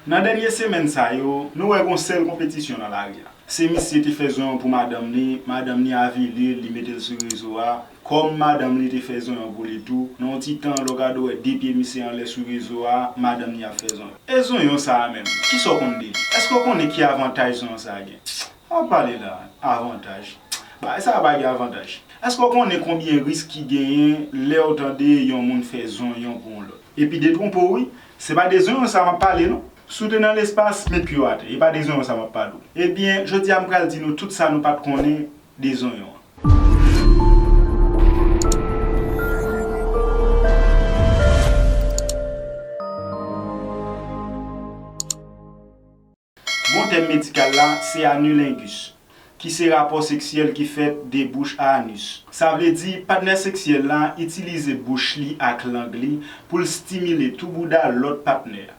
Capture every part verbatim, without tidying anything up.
Nan dènye semèn sa yo, nou wè gon sèl konpetisyon nan lari a. Se misye te fè zonyon pou madanm li, madanm li avili l, li mete l sou rezo a. Kòm madanm li te fè zonyon pou li tou, nan yon ti tan, lè w gade w wè de pye misye anlè sou rezo a, madanm li ap fè zonyon. E zonyon sa a menm, kisa w konn de li? Èske w konnen ki avantaj zonyon sa a gen? Pa pale la, avantaj. Bagay sa a pa gen avantaj. Èske w konnen konbyen risk ki genyen lè w tande yon moun fè zonyon pou yon lòt? Epi detwonpe w wi, se pa de zonyon sa a m ap pale non. Si w te nan lespas, met pye w atè, e pa de zonyon sa a m ap pale w. Ebyen, jodi a m pral di nou tout sa nou pa t konnen de zonyon an. Bon, tèm medikal la, se anilingus, ki se rapò seksyèl ki fèt de bouch a anus. Sa vle di, patnè seksyèl la itilize bouch li ak lang li pou l stimile tou bouda lòt patnè a.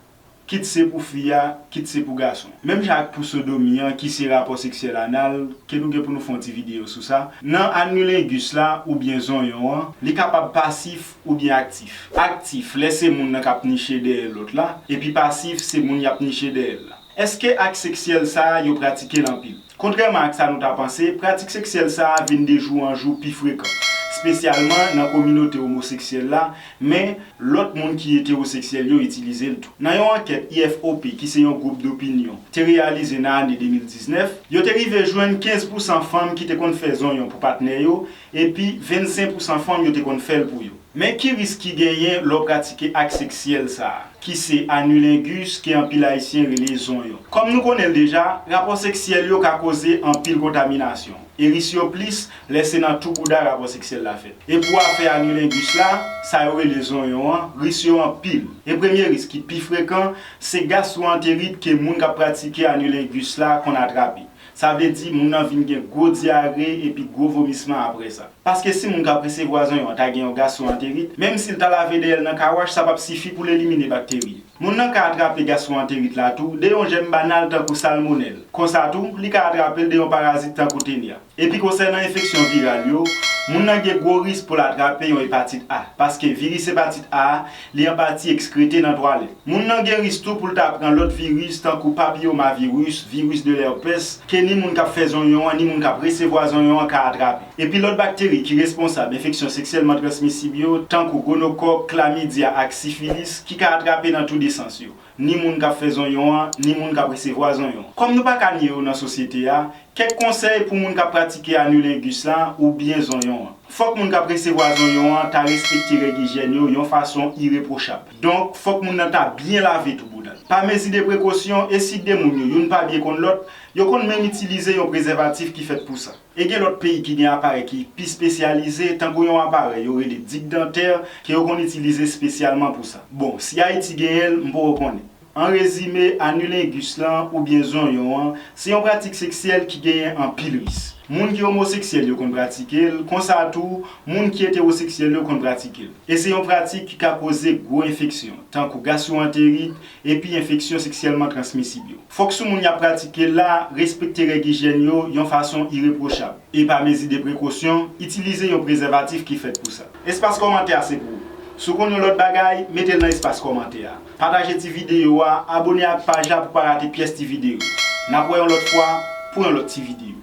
Kit se pou fi a, kit se pou gason. Menm jan ak pou sodomi an, ki se rapò seksyèl anal, ke nou gen pou nou fè yon ti videyo sou sa. Nan anilingus la, oubyen zonyon an, li kapab pasif oubyen aktif. Aktif, lè se moun nan k ap niche dèyè lòt la, epi pasif, se moun y ap niche dèyè l la. Èske ak seksyèl sa a yo pratike l anpil? Kontrèman ak sa nou ta panse, pratik seksyèl sa a vin de jou an jou pi frekan, espesyalman nan kominote omoseksyèl la, men lòt moun ki etewoseksyèl yo itilize l tou. Nan yon ankèt I F O P, ki se yon gwoup dopinyon, te reyalize nan ane de mil diznèf, yo te rive jwenn kenz pousan fanm ki te konn fè zonyon pou patnè yo, epi vennsenk pousan fanm yo te konn fè l pou yo. Men ki risk ki genyen lè w pratike ak seksyèl sa a, ki se anilingus, ke anpil Ayisyen rele zonyon? Kòm nou konnen l deja, rapò seksyèl yo ka koze anpil kontaminasyon, e risk yo plis lè se nan tou bouda rapò seksyèl la fèt. E pou afè anilingus la, sa yo rele zonyon an, risk yo anpil. E premye risk ki pi frekan, se gastwoanterit ke moun k ap pratike anilingus la konn atrape. Sa vle di moun nan vin gen gwo dyare epi gwo vomisman apre sa. Paske si moun k ap resevwa zonyon an ta gen yon gastwoanterit, menm si l ta lave dèyè l nan kawach, sa p ap sifi pou l elimine bakteri yo. Moun nan ka atrape gastwoanterit la tou de yon jèm banal tankou salmonèl. Konsa tou, li ka atrape l de yon parazit tankou tenya. Epi konsènan enfeksyon viral yo, moun nan gen gwo risk pou l atrape yon epatit A, paske viris epatit A a, li an pati ekskrete nan twalèt. Moun nan gen risk tou pou l ta pran lòt viris tankou papiyomaviris, viris de lèpès, ke ni moun k ap fè zonyon an, ni moun k ap resevwa zonyon an ka atrape. Epi lòt bakteri ki responsab enfeksyon seksyèlman transmisib yo, tankou gonokòk, klamidya ak sifilis, ki ka atrape nan tou de sans yo, ni moun k ap fè zonyon an, ni moun k ap resevwa zonyon an. Kòm nou pa ka nye yo nan sosyete a, kèk konsèy pou moun k ap pratike anilingus la oubyen zonyon an. Fòk moun k ap resevwa zonyon an ta respekte règ ijyèn yo yon fason irepwochab. Donk, fòk moun nan ta byen lave tou bouda l. Pa mezi de prekosyon, e si de moun yo, youn pa byen konn lòt, yo konn menm itilize yon prezèvatif ki fèt pou sa. E gen lòt peyi ki gen aparèy ki pi espesyalize, tankou yon aparèy yo rele dik dantè, ke yo konn itilize espesyalman pou sa. Bon, si Ayiti genyen l, m poko konnen. An rezime, anilingus lan oubyen zonyon an, se yon pratik seksyèl ki genyen anpil risk. Moun ki omoseksyèl yo konn pratike l, konsa tou, moun ki etewoseksyèl yo konn pratike l. E se yon pratik ki ka koze gwo enfeksyon, tankou gastwoanterit epi enfeksyon seksyèlman transmisib yo. Fòk sou moun y ap pratike l la respekte règ ijyèn yo yon fason irepwochab. E pa mezi de prekosyon, itilize yon prezèvatif ki fèt pou sa. Espas kòmantè a se pou ou. Si w konn yon lòt bagay, mete l nan espas kòmantè a. Pataje ti videyo a, abone ak paj la pou w pa rate pyès ti videyo. N ap wè yon lòt fwa pou yon lòt ti videyo.